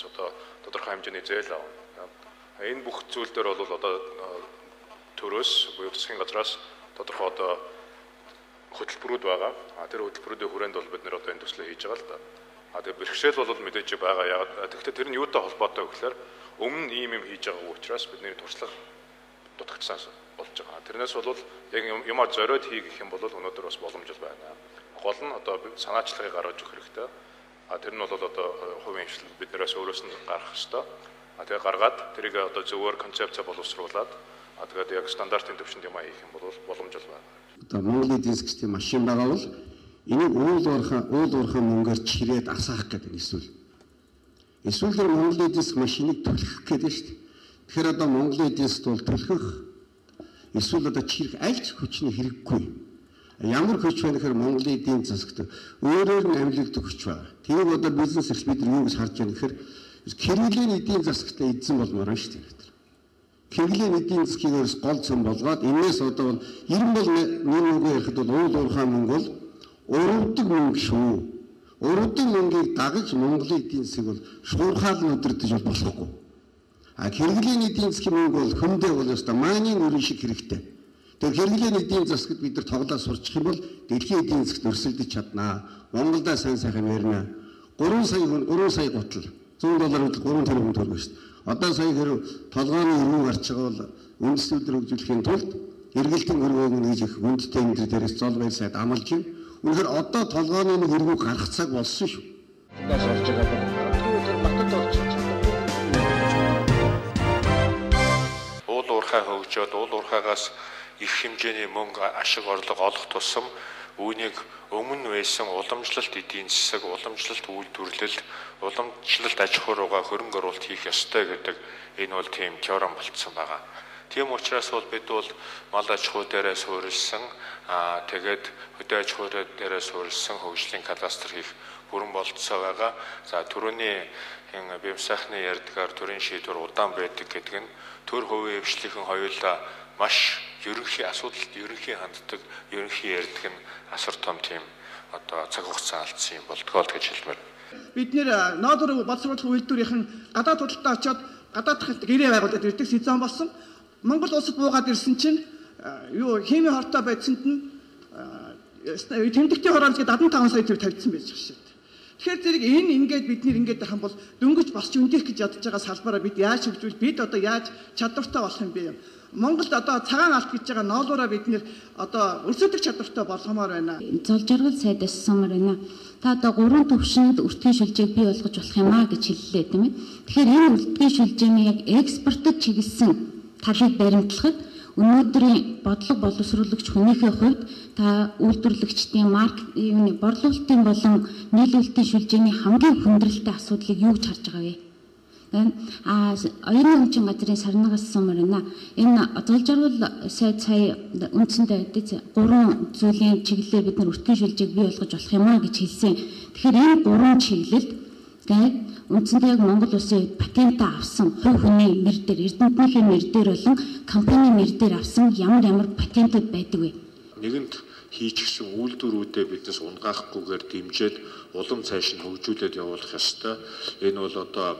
Одоо тодорхой хэмжээний зээл авна. Энэ бүх зүйл дээр бол одоо төрөөс буюу засгийн газраас тодорхой одоо хөтөлбөрүүд байгаа. Тэр хөтөлбөрүүдийн хүрээнд бол бид нэр одоо энэ төслөө хийж байгаа л да. Тэгээ бэрхшээл бол мэдээж байгаа. Яг тэгэхдээ тэр нь юутай холбоотой вэ гэхээр өмнө ийм юм хийж байгаагүй учраас бидний туршлага дутагдсан болж байгаа. Тэрнээс бол яг юмаа зориод хий гэх юм бол өнөөдөр бас боломж байна. Гол нь одоо санаачлагыг гаргаж өгөх хэрэгтэй. Тэр нь бол одоо хувийн хвшлэл биднээс өөрөөс нь гарах ёстой. Тэгээ гаргаад тэрийг одоо зөвөр концепцээ боловсруулад тэгээд яг стандартын түвшинд юм хийх юм бол боломж байна. Одоо Монголын эдийн засгийн машин байгаа бол энийг уул уурхай мөнгөөр чирээд асаах гэдэг нь эсвэл. Эсвэл тэр Монголын эдийн засгийн машиныг түлхэх гэдэг шүү дээ. Тэгэхээр одоо Монголын эдийн засгт бол түлхэх эсвэл одоо чирэх аль ч хүчний хэрэггүй. Ямар хүч вэ гэхээр Монголын эдийн засагт өөрөөр нь амьлагдах хүч байна. Тэрийг одоо бизнес эрх бид нар юу гэж харж байна гэхээр хэрэглээний эдийн засагт эзэн болмоор байна шүү дээ. Хэрэглээний эдийн засгийг өөрс гол цом болгоод энээс одоо бол 90 бол нэг мөнгө ярихад бол уул уурхай мөнгө бол урвдаг мөнгө шүү. Урвдаг мөнгийг дагаж Монголын эдийн засгийг бол шуурхаал нь өдөрдөж бол болохгүй. А хэрэглээний эдийн засгийн мөнгө бол хөндөө бол ёстой маанийн өрн шиг хэрэгтэй. Тэгэхээр хэрэглээний эдийн засагт бид нар тоглоо сурчих юм бол дэлхийн эдийн засагт өрсөлдөж чаднаа. Монголдоо сайн сайхан ярина. 3 сая хүн 3 сая гутал 100 доллар бол 3 тэрбум төгрөг шүү дээ. Одоо сая хэрэг толгойн эргүү гарч байгаа бол үндэсний өдөр хөгжүүлэхийн тулд эргэлтийн хөргөө өгнө гэж их хүндтэй энэ дээрээс зол баяр сайд амлаж байна. Үнэхээр одоо толгойн нэг эргүү гарах цаг болсон шүү. Орж байгаа. Тэр батад орчих. Уул уурхай хөгжөөд уул уурхайгаас их хэмжээний мөнгө ашиг орлого олох тусам үүнийг өмнө байсан уламжлалт эдийн засаг, уламжлалт үйлдвэрлэл, уламжлалт аж ахуй руугаа хөрөнгө оруулалт хийх ёстой гэдэг энэ бол тийм теорем болцсон байгаа. Тийм учраас бол бид бол мал аж ахуй дээрээ суурилсан, тэгээд хөдөө аж ахуй дээрээ суурилсан хөгжлийн кадастр хийх бүрэн болцоо байгаа. За түрүүний Бямсайхны ярьдгаар төрийн шийдвэр удаан байдаг гэдэг нь төр хувийн хвшлийнхэн хоёулаа маш ерөнхий асуудалд ерөнхий ханддаг, ерөнхий ярьдаг нь асар том тийм одоо цаг хугацаа алдсан юм болдгоо л гэж хэлмээр. Бид нэр ноодор боловсруулах үйлдвэрийнхэн гадаад худалдаа очиод гадаадх гэрээ байгуулад ирдэг сезон болсон. Монгол улсад буугаад ирсэн чинь юу химийн хортой байцсанд нь тэмдэгтийн хороолж 75 сая төгрөг тавьсан байж байгаа шээ. Тэгэхээр зэрэг энэ ингээд бид нэр ингээд байх юм бол дөнгөж босч өндөх гэж ядаж байгаа салбараа бид яаж хөгжүүл, бид одоо яаж чадвартай болох юм бэ? Монголд одоо цагаан алт гэж байгаа ноолуураа бид нэр одоо өрсөлдөх чадвартай болгомоор байна. Зол жаргал сайд асуусамаар байна. Та одоо 3 төвшөнд өртгийн шүлжээг бий болгож болох юм а гэж хэллээ тийм ээ. Тэгэхээр энэ өртгийн шүлжээний яг экспортод чиглэсэн талыг баримтлахад өнөөдрийн бодлого боловсруулагч хүнийхээ хувьд та үйлдвэрлэгчдийн марк юуны борлуулалтын болон нийлүүлэлтийн шүлжээний хамгийн хүндрэлтэй асуудлыг юу гэж харж байгаа вэ? А оюуны өмчийн газрын сарнагаас асуумаар байна. Энэ зол жаргал сайд сая үндсэндээ гурван зүйлийн чиглэлээр бид нар өртгийн шүлжээг бий болгож болох юм а гэж хэлсэн. Тэгэхээр энэ гурван чиглэлд үндсэндээ яг Монгол улсын хувьд патентаа авсан хувь хүний нэр дээр, эрдэмтнийхээ нэр дээр болон компанийн нэр дээр авсан ямар ямар патентууд байдаг вэ? Нэгэнт хийчихсэн үйлдвэрүүдээ биднес унгаахгүйгээр дэмжиж улам цааш нь хөгжүүлээд явуулах ёстой. Энэ бол одоо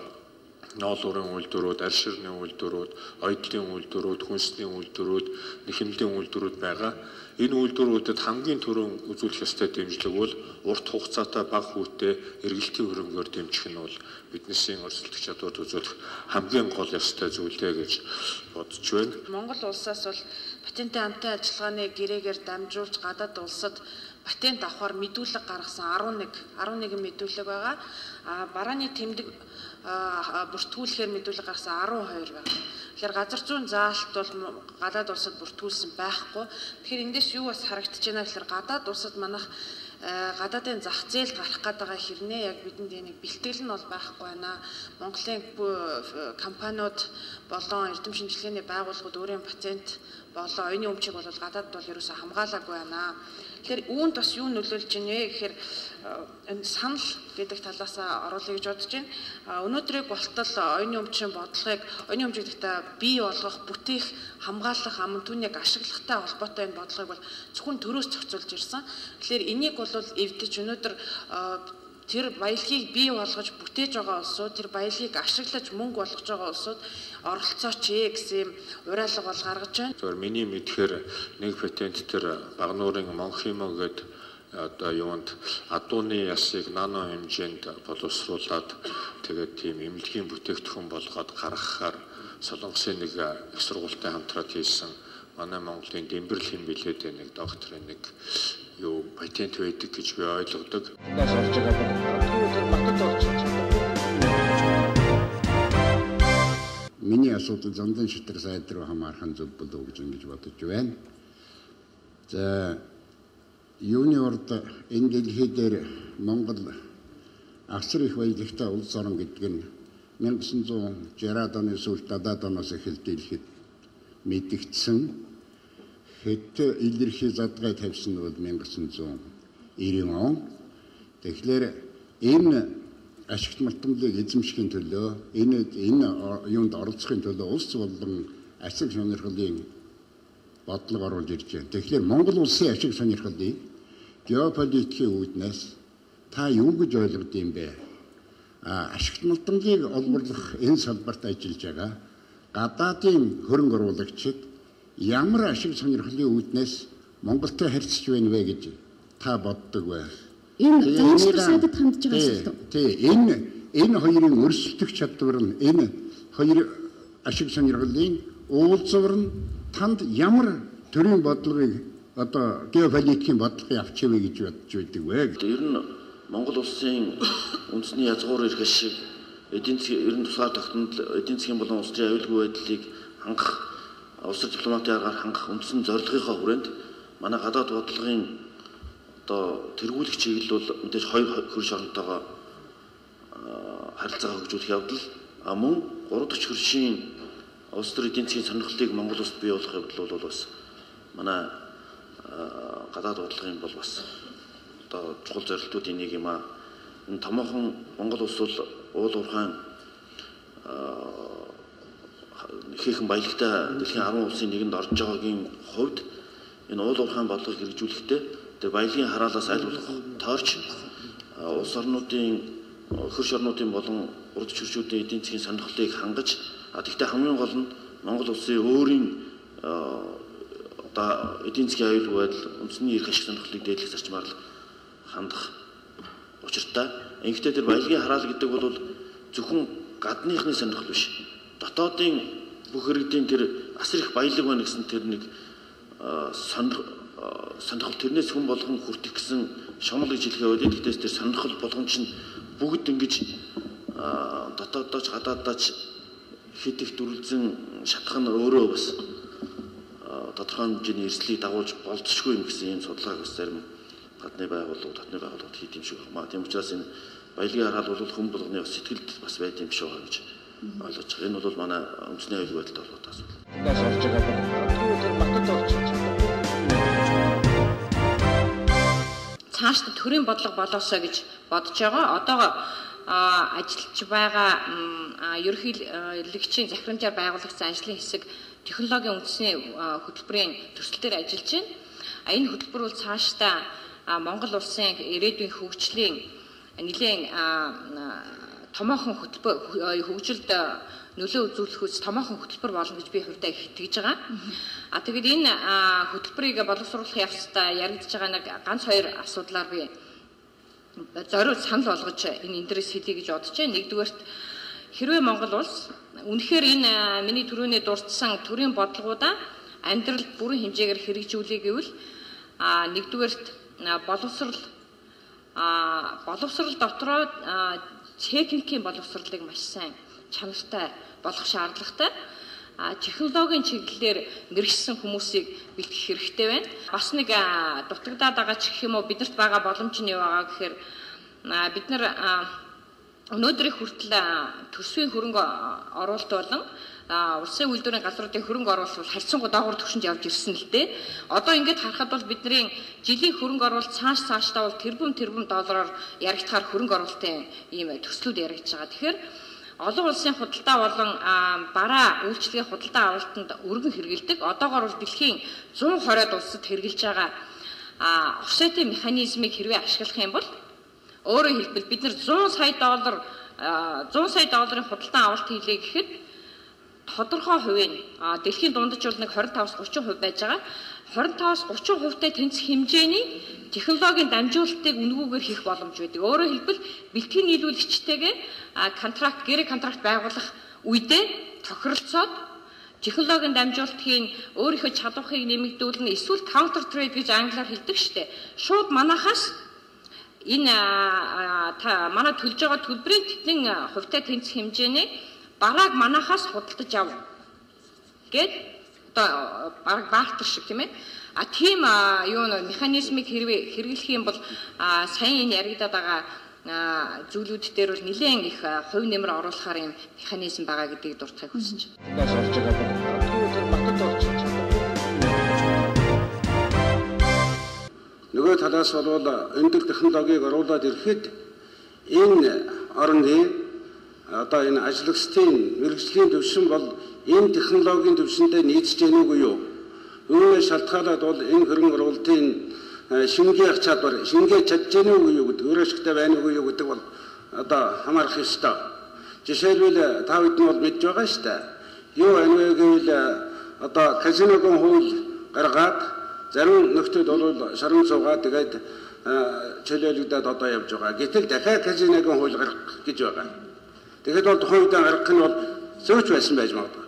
ноолуурын үйлдвэрүүд, арширны үйлдвэрүүд, оёдлын үйлдвэрүүд, хүнсний үйлдвэрүүд, нэхэмлийн үйлдвэрүүд байгаа. Энэ үйлдвэрүүдэд хамгийн түрүүн үзүүлэх ёстой дэмжлэг бол урт хугацаатай бага хүүтэй эргэлтийн хөрөнгөөр дэмжих нь бол биднээсийн өрсөлдөх чадварт үзүүлэх хамгийн гол ёстой зүйлээ гэж бодож байна. Монгол улсаас бол патентын хамтын ажиллагааны гэрээгээр дамжуулж гадаад улсад патент авахар мэдүүлэг гаргасан 11 мэдүүлэг байгаа. А барааны тэмдэг бүртгүүлэхээр мэдүүлэг гаргасан 12 байна. Тэгэхээр газар зүйн заалт бол гадаад улсад бүртгүүлсэн байхгүй. Тэгэхээр эндээс юу бас харагдаж байна гэхээр гадаад улсад манайх гадаадын зах зээлд гарах гээд байгаа хэрнээ яг бидэнд энийг бэлтгэл нь бол байхгүй байна. Монголын компаниуд болон эрдэм шинжилгээний байгууллагууд өөрийн патент болон оюуны өмчийг бол гадаадд бол ерөөсөө хамгаалаагүй байна. Тэгэхээр үүнд бас юу нөлөөлж байна вэ гэхээр энэ санал гэдэг талаас оруулъя гэж бодож байна. Өнөөдрийг болтол оюуны өмчийн бодлогыг оюуны өмч гэдэгтээ бий болгох, бүтээх, хамгаалах, аман түүнийг ашиглахтай холбоотой энэ бодлогыг бол зөвхөн төрөөс зохицуулж ирсэн. Тэгэхээр энийг бол эвдэж өнөөдөр Тэр баялагийг бий болгож бүтээж байгаа улсууд, тэр баялагийг ашиглаж мөнгө болгож байгаа улсууд оролцооч ээ гэсэн юм уриалга бол гаргаж байна. Зөвхөн миний мэдхээр нэг патент төр Багнуурын Монхимо гэдэг одоо юунд адууны ясыг нано хэмжээнд боловсруулад тэгээд тийм эмнэлгийн бүтээгдэхүүн болгоод гаргахаар Солонгосын нэг их сургуультай хамтраад хийсэн манай Монголын Дэмбэрл хэм билээ дээ нэг докторын нэг юу патент байдаг гэж би ойлгодог. Миний асуудал Зандан шатар сайд руу хамаархан зөв болов гэж ингэж бодож байна. За юуны урд энэ дэлхий дээр Монгол асар их баялагтай улс орон гэдэг нь 1960-ад оны сүүлд 70-ад оноос эхэлж дэлхийд мэдэгдсэн. Хэд илэрхий задгай тавьсан нь бол 1990 он. Тэгэхээр энэ ашигт мартамлыг эзэмшихийн төлөө энэ юунд оролцохын төлөө улс болон ашиг сонирхлын бодлого оруулж ирж байна. Тэгэхээр Монгол улсын ашиг сонирхлыг геополитикийн үүднээс та юу гэж ойлгод юм бэ? Ашигт малтамлыг олборлох энэ салбарт ажиллаж байгаа гадаадын хөрөнгө оруулагчид ямар ашиг сонирхлын үүднээс Монголтой харьцаж байна вэ гэж та боддог вэ? Энэ заншил сайдад хандж байгаа асуулт. Тий, энэ хоёрын өрсөлдөх чадвар нь энэ хоёр ашиг сонирхлын уулзвар нь танд ямар төрлийн бодлогыг одоо геополитикийн бодлогыг авч явъя гэж бодож байдаг вэ? Ер нь Монгол улсын үндэсний язгуур эрх ашиг эдийн засгийн ер нь тусгаар тогтнол эдийн засгийн болон улс төрийн аюулгүй байдлыг хангах улс төр дипломатын аргаар хангах үндсэн зорилгынхоо хүрээнд манай гадаад бодлогын одоо тэргуулах чиглэл бол мэдээж хоёр хөрш оронтойгоо харилцаагаа хөгжүүлэх явдал, а мөн гурав дахь хөршийн улс төр эдийн засгийн сонирхлыг Монгол улсад бий болгох явдал бол бас манай гадаад бодлогын бол бас одоо чухал зорилтуудын нэг юм аа. Энэ томоохон Монгол улс бол уул уурхайн ихээхэн баялагтай дэлхийн 10 улсын нэгэнд орж байгаагийн хувьд энэ уул уурхайн бодлогыг хэрэгжүүлэхдээ тэр баялагын хараалаас аль болох тойрч улс орнуудын хөрш орнуудын болон урд хөршүүдийн эдийн засгийн сонирхлыг хангаж, а тэгтээ хамгийн гол нь Монгол улсын өөрийн одоо эдийн засгийн аюулгүй байдал, үндэсний эрх ашиг сонирхлыг дээдлэх зарчмаар л хандах учиртай. Ингэхдээ тэр баялагын хараал гэдэг бол зөвхөн гадныхны сонирхол биш. Дотоодын бүх иргэдийн тэр асар их баялаг байна гэсэн тэр нэг сонирхол тэрнээс хүн болгон хүртэх гэсэн шомол гэж хэлэх яваад. Тэгтээс тэр сонирхол болгон чинь бүгд ингэж дотоодооч гадаадаач хэд их дүрлзэн шатах нь өөрөө бас тодорхой хэмжээний эрсдлийг дагуулж болцсохгүй юм гэсэн ийм судалгааг бас зарим гадны байгууллагууд, дотны байгууллагууд хийх юм шиг байна. Тийм учраас энэ баялагын хараал бол хүн болгоны бас сэтгэлд бас байд юм шиг байгаа гэж ойлгож байгаа. Энэ бол манай үндэсний аюулгүй байдалтай холбоотой асуудал. Цаашдаа төрийн бодлого болоосоо гэж бодож байгаа. Одоо ажиллаж байгаа ерөнхийлөгчийн захирамжаар байгуулагдсан ажлын хэсэг технологийн үндэсний хөтөлбөрийн төсөл дээр ажиллаж байна. Энэ хөтөлбөр бол цаашдаа Монгол улсын ирээдүйн хөгжлийн нэлээн томоохон хөтөлбөр хөгжилд нөлөө үзүүлэх үс томоохон хөтөлбөр болно гэж би хувьдаа их итгэж байгаа. А тэгэд энэ хөтөлбөрийг боловсруулах явцдаа яригдж байгаа нэг ганц хоёр асуудлаар би зориуд санал болгож энэ интерес хэлье гэж бодож байна. Нэгдүгээрт хэрвээ Монгол улс үнэхээр энэ миний түрүүний дурдсан төрийн бодлогоудаа амьдралд бүрэн хэмжээгээр хэрэгжүүлэе гэвэл нэгдүгээрт боловсрал дотроо техникийн боловсролыг маш сайн чанартай болох шаардлагатай. Технологийн чиглэлээр мэргэжсэн хүмүүсийг бэлтгэх хэрэгтэй байна. Бас нэг дутагдаад байгаа ч гэх юм уу биднэрт байгаа боломж нь юу байгаа гэхээр бид нар өнөөдрийн хүртэл төсвийн хөрөнгө оруулалт болон улсын үйлдвэрийн газруудын хөрөнгө оруулалт бол харьцангуй доогуур түвшинд явж ирсэн л дээ. Одоо ингээд харахад бол бидний жилийн хөрөнгө оруулалт цаашдаа бол тэрбум доллараар яригдахаар хөрөнгө оруулалтын ийм төслүүд яригдж байгаа. Тэгэхээр олон улсын худалдаа болон бараа үйлчилгээ худалдаа авалтанд өргөн хэрэгэлдэг. Одоогоор бол дэлхийн 120-од улсад хэрэгжилж байгаа офсетийн механизмыг хэрвээ ашиглах юм бол Өөрөөр хэлбэл бид нар 100 сая доллар 100 сая долларын худалдан авалт хийлээ гэхэд тодорхой хувийн дэлхийн дундаж бол нэг 25-30% байж байгаа. 25-30%-тай тэнцэх хэмжээний технологийн дамжуулалтыг үнэгүйгээр хийх боломж байдаг. Өөрөөр хэлбэл бэлтгэн нийлүүлэгчтэйгээ контракт, гэрээ контракт байгуулах үедээ тохиролцоод технологийн дамжуулалтын өөрийнхөө чадварыг нэмэгдүүлнэ. Эсвэл counter trade гэж англиар хэлдэг штэ. Шууд манахаас энэ манай төлж байгаа төлбөрийн тэдний хувьтай тэнцэх хэмжээний барааг манахаас худалдаж ав гээд одоо бараг бартер шиг тийм ээ. А тийм юу механизмыг хэрвээ хэрэглэх юм бол саяын энэ яригадаад байгаа зүйлүүд дээр бол нэлээд их хувь нэмэр оруулахаар юм механизм байгаа гэдгийг дурдахыг хүсэж байна. Нөгөө талаас бол өндөр технологиг оруулаад ирэхэд энэ орны одоо энэ ажиллагчдын мэргэжлийн түвшин бол энэ технологийн түвшиндээ нийцэж гэнэ үгүй юу? Үүнээс шалтгаалаад бол энэ хөрөнгө оруулалтын шингээх чадвар, шингээж чадж гэнэ үгүй юу гэдэг, өөр ашигтай байна үгүй юу гэдэг бол одоо хамаарах ёстой. Жишээлбэл та бүхэн бол мэдж байгаа шүү дээ. Юу байна вэ гэвэл одоо казиногийн хууль гаргаад зарим нөхдүүд бол шаран суугаад тэгээд чөлөөлөгдөд одоо явж байгаа. Гэтэл дахиад казиногийн хууль гаргах гэж байгаа. Тэгэхэд бол тухайн үед гаргах нь бол зөөч байсан байж магадгүй.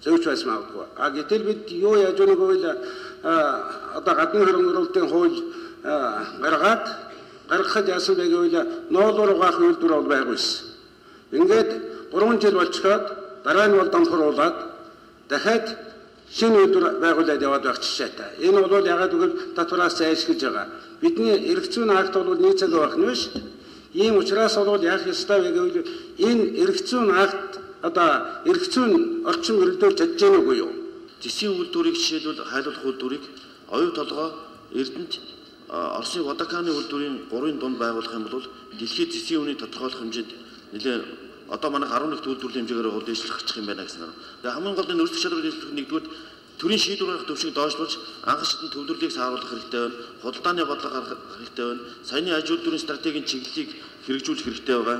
Зөөч байсан магадгүй. А гэтэл бид юу яаж өгнө гэвэл одоо гадны хөрөнгө оруулалтын хууль гаргаад гаргахад яасан бэ гэвэл ноолоор угаах үйлдвэр бол байгуулсан. Ингээд 3 жил болчихоод дараа нь бол дампууруулад дахиад шинэ үйлдвэр байгуулад яваад байх жишээтэй. Энэ бол ягаад гэвэл татвараас зайлшгиж байгаа. Бидний эрх зүйн акт бол нийцэг байх нь биш. Ийм учраас бол яах ёстой вэ гэвэл энэ эрх зүйн акт одоо эрх зүйн орчин мөрөлдөж чадж гэнэ үгүй юу? Зэсийн үйлдвэрийг жишээлбэл хайлуулах үйлдвэрийг оюу толгой Эрдэнэт Оросын Водоканы үйлдвэрийн 3-ын дунд байгуулах юм бол дэлхийд зэсийн үнийг тодорхойлох хэмжээнд нэлээд одоо манайх 11 үйлдвэрлэлийн хэмжээгээр бол дээшлэх гарчих юм байна гэсэн. Тэгээ хамгийн гол нь өрсөлдөх чадварыг дээшлэх нэгдүгээр төрийн шийдвэр гаргах төвшнийг доошлуулж анх шатнд төвлөрлийг сааруулах хэрэгтэй байна. Худалдааны бодлого гаргах хэрэгтэй байна. Саяны аж үйлдвэрийн стратегийн чиглэлийг хэрэгжүүлэх хэрэгтэй байгаа.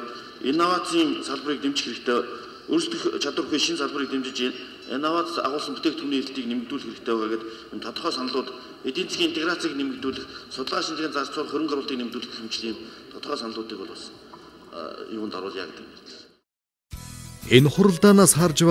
Инновацийн салбарыг дэмжих хэрэгтэй. Өрсөлдөх чадвар бүхий шинэ салбарыг дэмжиж инновац агуулсан бүтээгдэхүүний эрэлтийг нэмэгдүүлэх хэрэгтэй байгаа гэдэг энэ тодорхой саналууд эдийн засгийн интеграцийг нэмэгдүүлэх, судалгаа шинжилгээний зарцуул хөрөнгө оруулалтыг нэмэгдүүлэх гэх мэтийн тодорхой саналуудыг бол бас юунд оруулъя гэдэг. Энэ хуралдаанаас харж